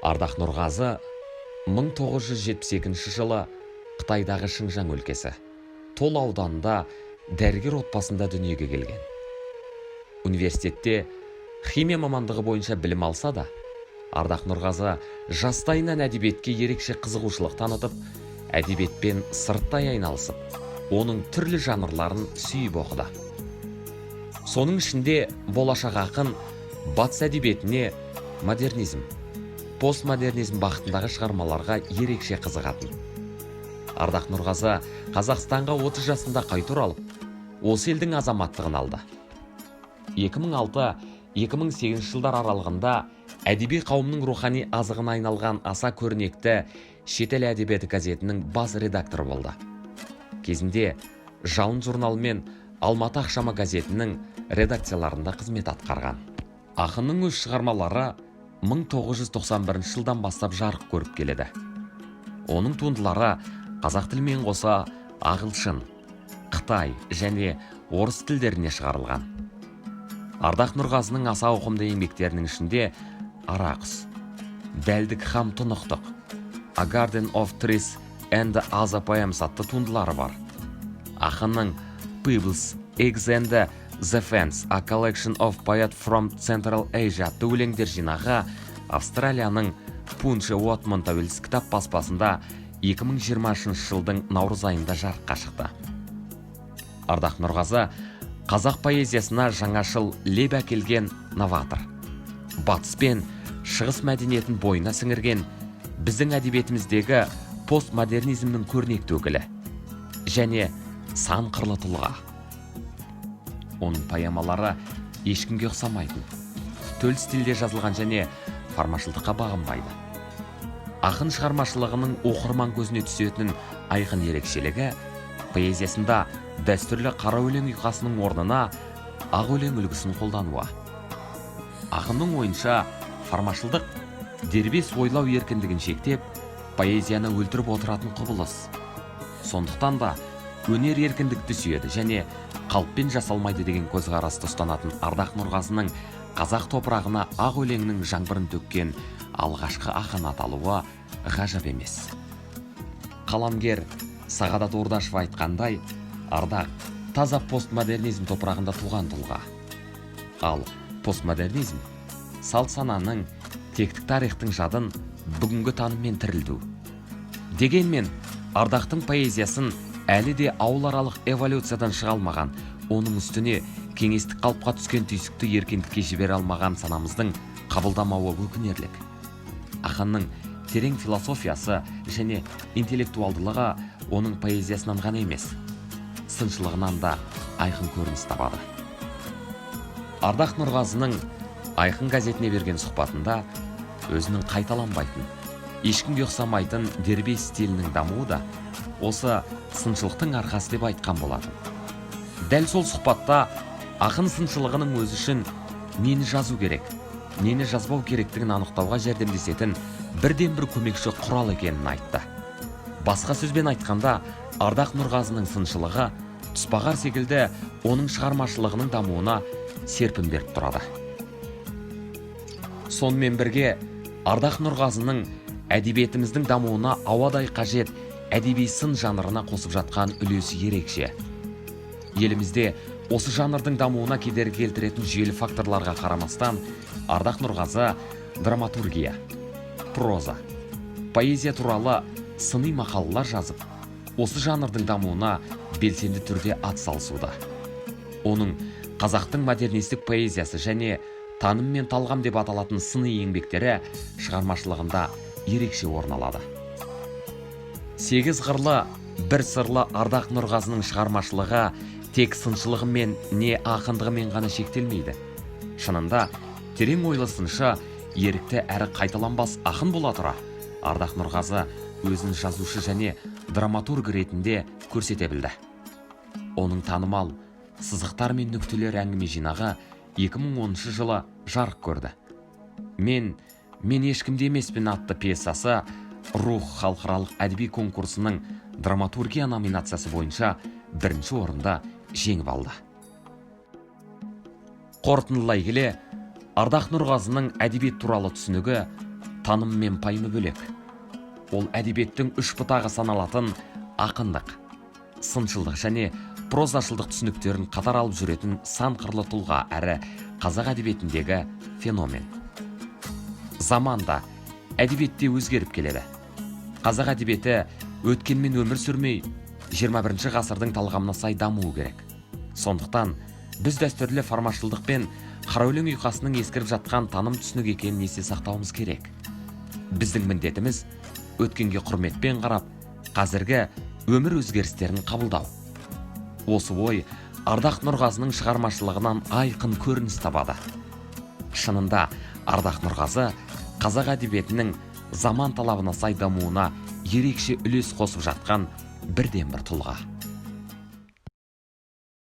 Ардақ Нұрғазы 1972 жылы Қытайдағы Шыңжаң өлкесі Тол ауданында дәрігер отбасында дүниеге келген. Университетте химия мамандығы бойынша білім алса да, Ардақ Нұрғазы жастайынан әдебиетке ерекше қызығушылық танытып, әдебиетпен сырттай айналысып, оның түрлі жанрларын сүйіп оқыды. Соның ішінде болашақ ақын батыс әдебиетіне, модернизм, постмодернизм бағытындағы шығармаларға ерекше қызығатын. Ардақ Нұрғазы Қазақстанға 30 жасында қайта оралып, осы елдің азаматтығын алды. 2006-2008 жылдар аралығында әдеби қауымның рухани азығына айналған аса көрнекті «Шетел әдебиеті» газетінің бас редакторы болды. Кезінде «Жалын» журналы мен «Алматы ақшамы» газетінің редакцияларында қызмет атқарған. Ақынның өз шығармалары 1991 жылдан бастап жарық көріп келеді. Оның туындылары қазақ тілімен қоса ағылшын, қытай және орыс тілдеріне шығарылған. Ардақ Нұрғазының аса ауқымды еңбектерінің ішінде «Арақұс», «Дәлдік һәм тұнықтық», «A Garden of Trees and Other Poems» атты туындылары бар. Ақынның «Pebbles, Eggs and the Fence: A Collection of Poets from Central Asia» атты өлеңдер жинағы Австралияның Пунши Уотман тәуелсіз кітап баспасында 2023 жылдың наурыз айында жарыққа шықты. Ардақ Нұрғазы қазақ поэзиясына жаңашыл леп әкелген новатор, батыс пен шығыс мәдениетін бойына сіңірген, біздің әдебиетіміздегі постмодернизмнің көрнекті өкілі және сан қырлы тұлға. Оның поэмалары ешкімге ұқсамайтын төл стильде жазылған және формашылдыққа бағынбайды. Ақын шығармашылығының оқырман көзіне түсетін айқын ерекшелігі – поэзиясында дәстүрлі қара өлең ұйқасының орнына ақ өлең үлгісін қолдануы. Ақынның ойынша, формашылдық дербес ойлау еркіндігін шектеп, поэзияны өлтіріп отыратын құбылыс. Сондықтан да өнер еркіндікті сүйеді және қалыппен жасалмайды деген көзқарасты ұстанатын Ардақ Нұрғазының қазақ топырағына ақ өлеңнің жаңбырын төккен алғашқы ақын аталуы ғажап емес. Қаламгер Сағадат Ордашев айтқандай, Ардақ таза постмодернизм топырағында туған тұлға. Ал постмодернизм – салт сананың, тектік тарихтың жадын бүгінгі таныммен тірілту. Дегенмен Ардақтың поэзиясын әлі де ауыларалық эволюциядан шыға алмаған, оның үстіне кеңестік қалыпқа түскен түйсікті еркіндікке жібере алмаған санамыздың қабылдамауы өкінерлік. Ақынның терең философиясы және интеллектуалдылығы оның поэзиясынан ғана емес, сыншылығынан да айқын көрініс табады. Ардақ Нұрғазының «Айқын» газетіне берген сұхбатында өзінің қайталанбайтын, ешкімге ұқсамайтын дербес стилінің дамуы да осы сыншылықтың арқасы деп айтқан болатын. Дәл сол сұхбатта ақын сыншылығының өзі үшін нені жазу керек, нені жазбау керектігін анықтауға жәрдемдесетін бірден бір көмекші құрал екенін айтты. Басқа сөзбен айтқанда, Ардақ Нұрғазының сыншылығы тұсбағар секілді оның шығармашылығының дамуына серпін беріп тұрады. Сонымен бірге Ардақ Нұрғазының әдебиетіміздің дамуына ауадай қажет әдеби сын жанрына қосып жатқан үлесі ерекше. Елімізде осы жанрдың дамуына кедергі келтіретін жүйелі факторларға қарамастан, Ардақ Нұрғазы драматургия, проза, поэзия туралы сыни мақалалар жазып, осы жанрдың дамуына белсенді түрде атсалысуда. Оның «Қазақтың модернистік поэзиясы» және «Таным мен талғам» деп аталатын сыни еңбектері шығармашылығында ерекше орын алады. Сегіз қырлы, бір сырлы Ардақ Нұрғазының шығармашылығы тек сыншылығымен не ақындығымен ғана шектелмейді. Шынында, терең ойлы сыншы, ерікті әрі қайталанбас ақын бола тұра, Ардақ Нұрғазы өзін жазушы және драматург ретінде көрсете білді. Оның танымал «Сызықтар мен нүктелер» әңгіме жинағы 2010 жылы жарық көрді. Мен ешкімде емеспін» атты пьесасы «Рух» халықаралық әдеби конкурсының драматургия номинациясы бойынша бірінші орында жеңіп алды. Қорытындылай келе, Ардақ Нұрғазының әдебиет туралы түсінігі Таным мен пайымы бөлек. Ол әдебиеттің үш бұтағы саналатын ақындық, сыншылдық және прозашылдық түсініктерін қатар алып жүретін сан қырлы тұлға әрі қазақ әдебиетіндегі феномен. Заман да, әдебиет те өзгеріп келеді. Қазақ әдебиеті өткенмен өмір сүрмей, 21 ғасырдың талғамына сай дамуы керек. Сондықтан біз дәстүрлі формашылдық пен қара өлең ұйқасының ескіріп жатқан таным түсінік екенін есте сақтауымыз керек. Біздің міндетіміз – өткенге құрметпен қарап, қазіргі өмір өзгерістерін қабылдау. Осы ой Ардақ Нұрғазының шығармашылығынан айқын көрініс табады. Шынында, Ардақ Нұрғазы қазақ әдебиетінің заман талабына сай дамуына ерекше үлес қосып жатқан бірден бір тұлға.